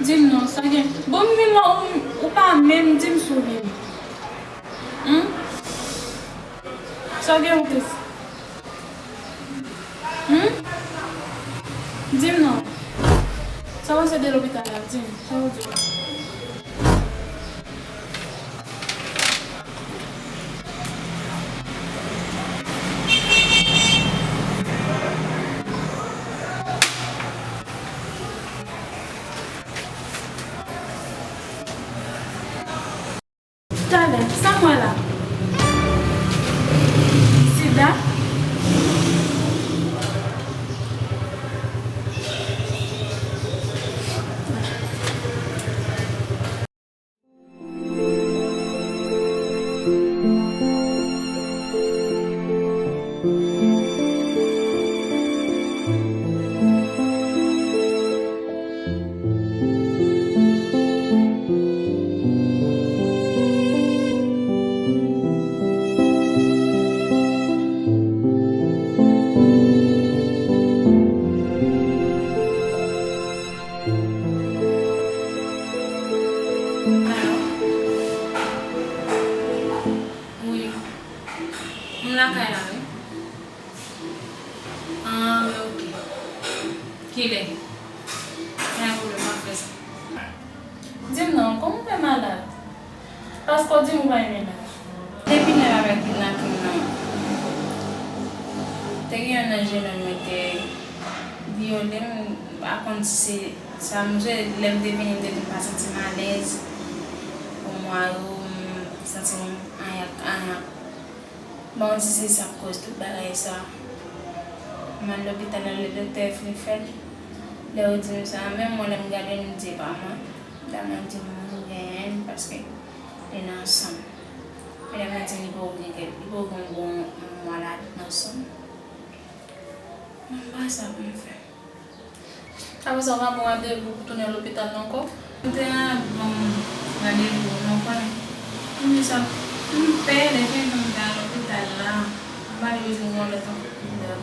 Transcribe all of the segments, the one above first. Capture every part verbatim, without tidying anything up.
Di m non, sa gen. Bon, m vin la, ou, ou pa menm di m si w vini. Hmm? Sa gen ou te. Hmm? Di m non. Sa w panse de lopital la? Di m. Sa w di? Talè, sa m wè la? Sida? Alo? Wi. M lakay la, wi. Ah, wi, oke. Kilè? Pa gen pwoblèm, m ap fè sa. Di m non, kòman w fè malad? Paske w di m ou pa renmen laj. Depi lè afè kidnaping nan, te gen yonn nan jennonm yo te vyole m, m pa konn si se sa, m jwe lè m te vini, m te di m pa santi m alèz. Pou mwa yo, m santi m anyak, anyak. Bon, si se sa k koz tout bagay sa. M al lopital la, lè doktè fin fè l, lè yo di m sa, menm mwen lè m gade l, m di e pa mwen. Dam nan di m m genyen l paske li nan san m. E lè mwen di li poko gen kèk, li poko gen yon bon mwa la nan san m. Mwen pa sa pou m fè. Apre sa, w pa ban m randevou pou tounen lopital la ankò? M te ban m randevou, men w konnen. M di sa, m pè, lè fini tan m te al lopital la, m pa t bezwen gen yon lòt ankò pou m.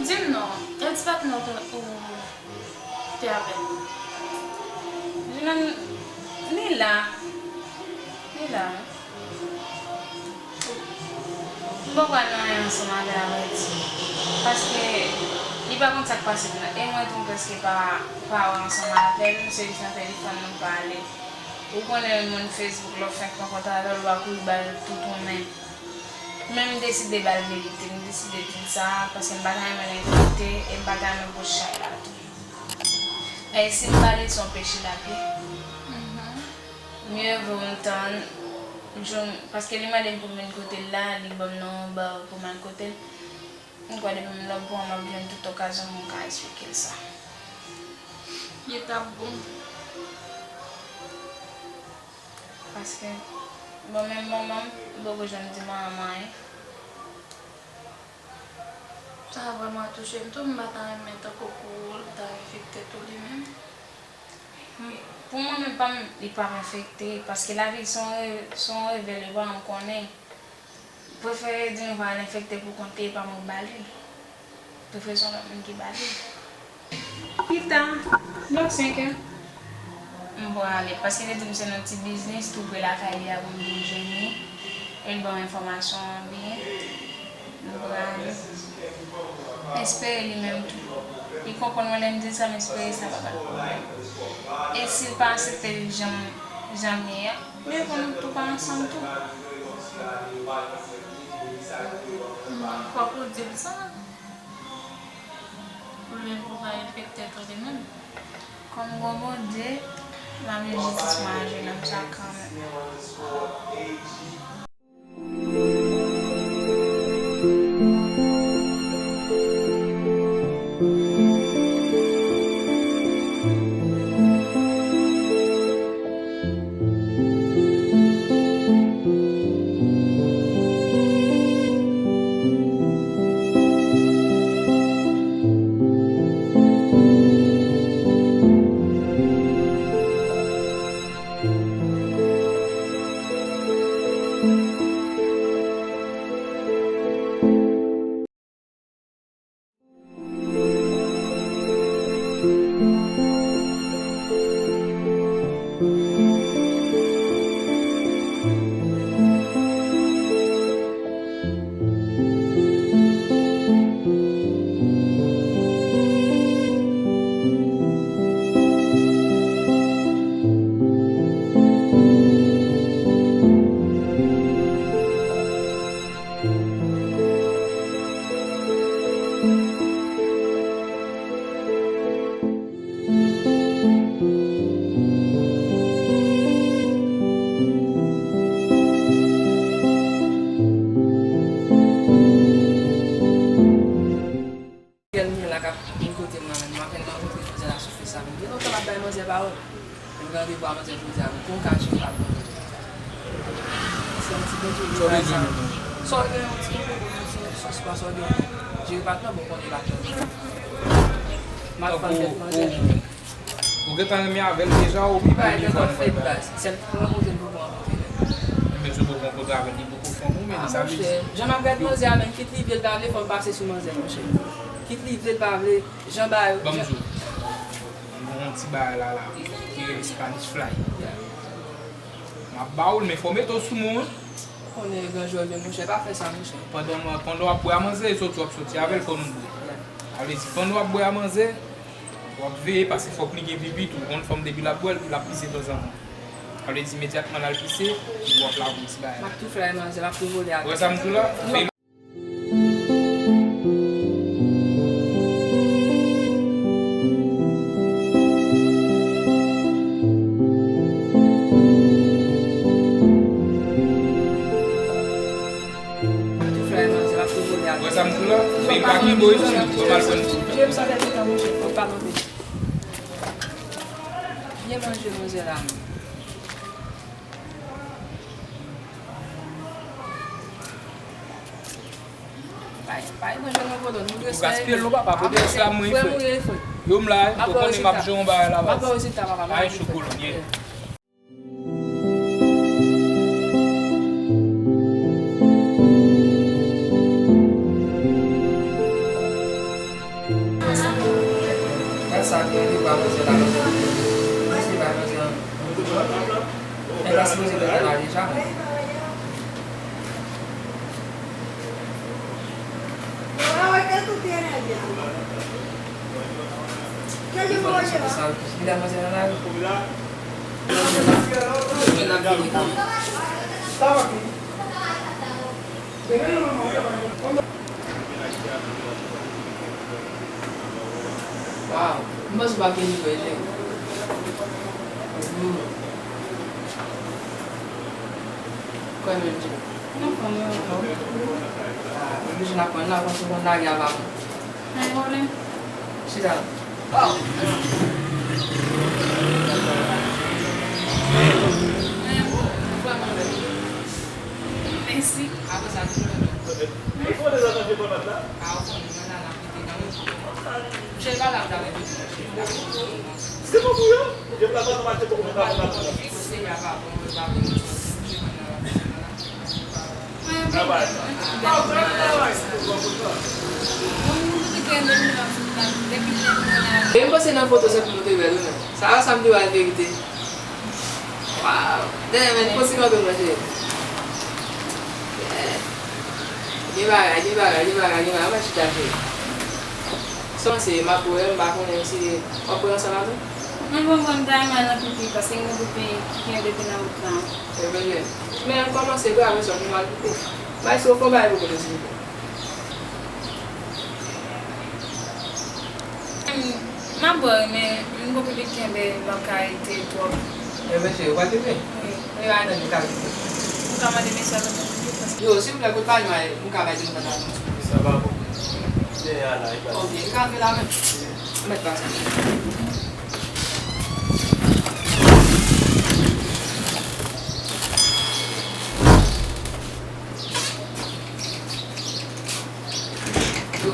Di m non, ex patnè w te, ou te avè l? Li menm, li la. Li la, wi. M poko al nan anyen ansanm avè l, avrèdi. Paske li pa konn sa k pase m nan. E mwen tou, m prèske pa, pa wè ansanm avè l. M se jis nan telefòn nou pale. Ou konnen moun Facebook, lè w fenk rankontre avè l, w a kouri ba l toutonnen. Men m deside ba l verite. M deside di l sa, paske m pa ta renmen l enfekte, e m pa ta renmen l pot chay la tou. E si m pale, se yon peche l ap ye. Mye vo m tann jou, paske li mande m pou m vin kote l la, li ban m non ba pou m al kote l. M kwè depi m lòk bò, m ap jwenn tout okazyon pou m ka eksplike l sa. Li t ap bon. Paske, bon, menm manman m, m poko janm di manman m anyen. Sa vrèman touche m tou, m pa ta renmen tankou pou l ta enfekte tou li menm. Pou mwen menm pa m, li p ap enfekte, paske lavi se yon re-, se yon revè, li pa janm konnen. Prefere di nou pa al enfekte pou kont li, e pa mwen k ba li. Prefere se yon lòt moun ki ba li. Pita, bò senk è, m prale, paske li di m se nan ti biznis tou pre lakay li a pou m vin jwenn li, e l ban m enfòmasyon an byen. M prale. M espere li menm tou. Li konprann mwen lè m di l sa, m espere sa pa ba l pwoblèm. E si l pa aksepte viv jan m, jan m ye a, m ap fè nou tou pa ansanm tou. Fòk ou di l sa. Pou l menm pou pa enfekte tou li menm. Kòm gon Bondye, m ap jwenn jistis mwen a jennonm sa kanmenm. Sa w gen yon ti, yon ti sòs pa sa w gen. Jere pa t nan bon konnen la. M ap fann tèt manzè. Ou gentan renmen avè l deja oubyen premye fwa nou wè l? Sèl pou rankontre l pou rankontre l. Men si w poko rankontre avè l, li poko fanm ou, men li sa vle di. Jan m ap gad manzè a menm, kit li vle l pa vle, fò l pase sou manzè, monchè. Kit li vle l pa vle, jan ba yo. Ban m di w, m gon yon ti bagay la la, ki rele Spanish fly. M ap ba ou l, men fò w mete w sou men w, wi. Ou konnen gran jwè vye, monchè, pa fè sa, monchè. Pandan, pandan w ap bwè a manzè, e soti w ap soti avè l, fò nou bwè. Sa vle di, pandan w ap bwè a manzè, w ap veye, paske fòk li gen pipi tou. Ou konn fanm depi l ap bwè, l ap pise tanzantan. Sa vle di, imedyatman l al pise, w ap lave yon ti bagay. M ap tou fè manzè, m ap tou vole avè l. Ou wè sa m di w la? Wè sa m di w la? Men pa gen bo isit, ou pral pran. Byen manje manzè la, men. Bay, bay manje nan vodou, nou dwe gaspiye l non papa, pote sa mwen frè. Yo m la, ou konnen m ap jwe yon bagay la baz. Ay chokolo, yeah. Gad sa ki rive a manzè la, manzè. Mesye bay manzè an. Nèg la sipoze gentan la deja, men. Li la manzè nan lari. Waw, m panse w pa gen nivo, e nèg. Kwè menm jan. Anfòm, wi, anfòm. Ah, oblije n ap pran la, panse w konn lage a pa bon. Nan yon pwoblèm. Chita la. Oh! Mèsi. Apre sa, tou lè. Ah, ou konn, mwen la, la, pete nan mwen. Mouche pa la, m ta mete. Se pou pou yo. E m panse nan foto se pou nou te bèl wi menm. Sa a sanble yon verite. Waw. Dèyè men, fò ti kanpe mwen cheri. Yeah. Gen bagay, gen bagay, gen bagay, gen bagay. Mwen chita cheri. Sa w se m ap wè, m pa konnen si w ap wè ansanm avè m. Mwen bon, bon, m ta renmen al nan pipi, paske m gen pipi ki kenbe depi nan wout lan. E byen. Men kòmanse vre, apre sa, nou al pipi. Bay si w fè yon bagay pou kote silvouplè. M ap bwè, men m gon pipi kenbe, m p ap ka rete twòp. E mesye, ou pral pipi? Wi. Ou ka mande mesye a pou pipi, paske... Yo, silvouplè, kote panye a ye? M ka bay devan tata nou. Sa pa bon. Dèyè a la, e pa... Ok, m ka antre la menm. Mèt pase. Yo.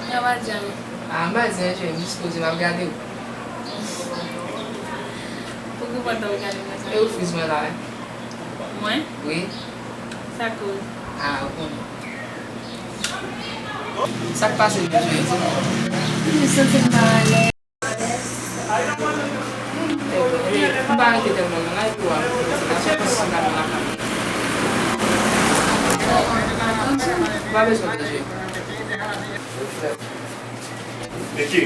Sa va, Jan? Ah, m pa di anyen, cheri, m jis poze m ap gade w. Poukisa w ap gade m konsa? E ou friz mwen la, wi. Mwen? Wi. Sa koz? Ah, ou konnen. Sa k pase, cheri, di m? M santi m pa alèz. M pa rete tèlman nan la, epi w ap, se pa sou kous si m ta nan lakay. Ou pa bezwen danje. Meki.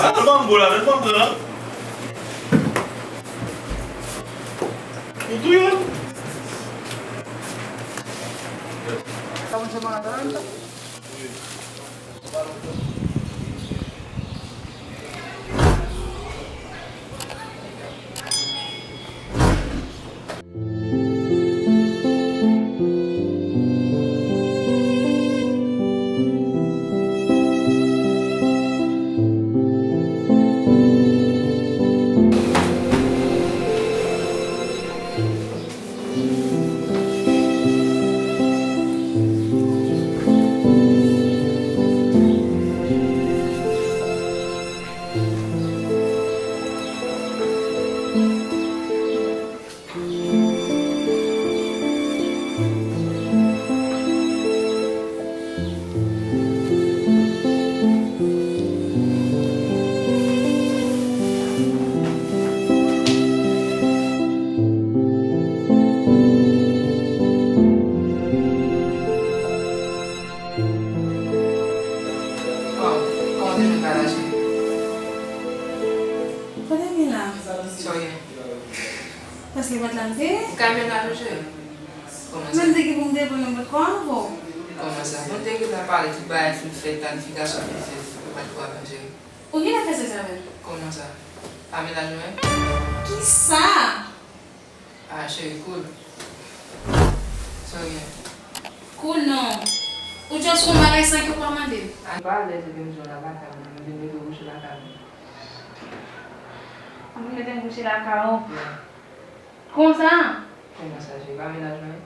Al ban m bo la, men ban m pran. Ou tou youn? Kòman, kòman te jwenn bagay la, cheri? Kote m ye la? Sa w ye? Paske pòt la m te ye. Ou ka vin la, cheri? Kòman sa? Men m te gen pou m te pran yon pòt kò avè w. Kòman sa? Bon, te gentan pale, tout bagay fin fèt, planifikasyon fin fèt, ou pa t kwa avè m, cheri. Ou genlè fè sèks avè l? Kòman sa? Pa mennaj mwen? Kisa? Ah, cheri, cool. Sa w gen? Cool non. Ou just fè yon bagay san ke w pa mande m. Ah, pa alèz epi m di w la lakay mwen, m vin mete w kouche lakay mwen. Ou vin mete m kouche lakay ou? Yeah. Konsa? Kòman sa, cheri? Pa mennaj mwen?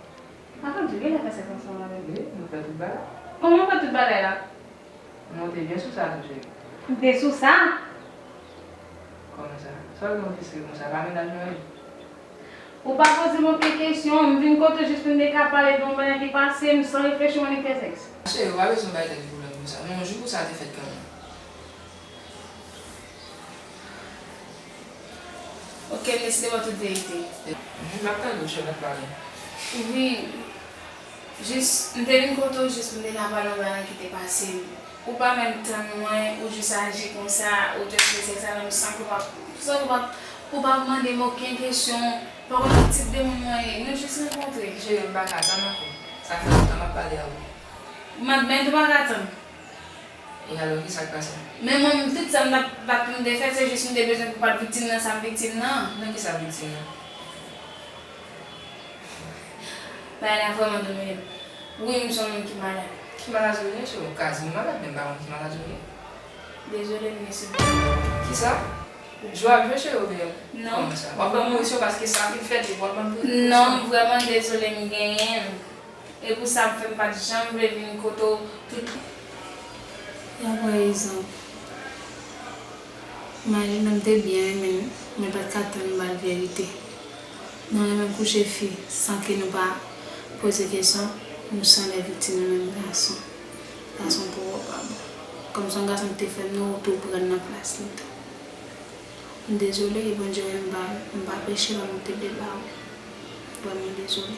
Atann, ou genlè fè sèks ansanm avè m? Wi, nou fè tout bagay. Kòman w fè tout bagay la? Mwen te byen sou sa tou, cheri. M te sou sa? Kòman sa? Sa w gen yon visye konsa, pa mennaj mwen ye? Ou pa poze m okenn kesyon, m vin kote w jis pou m te ka pale de yon bagay ki pase m, san reflechi m annik fè sèks. Cheri, ou pa bezwen bay tèt ou pwoblèm konsa. Men yon jou pou sa te fèt kanmenm. Ok, m deside ba w tout verite. Mhm, m ap tande w, cheri, n ap pale. Wi. Jis, m te vin kote w jis pou m te ka pale yon bagay ki te pase m. Ou pa menm tann mwen, ou jis aji konsa, ou just fè sèks avè m san ke w pa, san ke w pa, ou pa mande m okenn kesyon, pa konn ki tip de moun mwen ye. Nou jis rankontre. Cheri, m pa ka tann ankò. Sa fè lontan m ap pale avè w. M ap, men tou pa ka tann. E alò, kisa k pase? Men mwen menm, tout sa m t ap bat pou m te fè, se jis m te bezwen pou pa t viktim nan sa m viktim nan. Nan kisa viktim nan? Bagay la vrèman domine m. Wi, m se yon moun ki malad. Ki malad ou ye, cheri? Ou ka di m malad, men m pa konn ki malad ou ye. Dezole, m gen sid. Kisa? Jwe ap jwe, cheri, oubyen? Non. Kòman sa? W ap ban m presyon paske sa fin fèt epi w ap ban m presyon? Non, m vrèman dezole, m genyen l. E pou sa m fè m pa t janm vle vin kote w tout. Ya pa egzanp, malgre m te byen renmen l, mwen pa t ka tann m ba l verite. Nou renmen kouche fi san ke nou pa poze kesyon, nou sanble viktim nou menm gason. Gason pou ou pa bon. Kòm se yon gason ki te fè m, nou tou pran nan plas li tou. M dezole, e Bondye wè m ba, m pa peche lè m te vle ba ou. Vrèman dezole.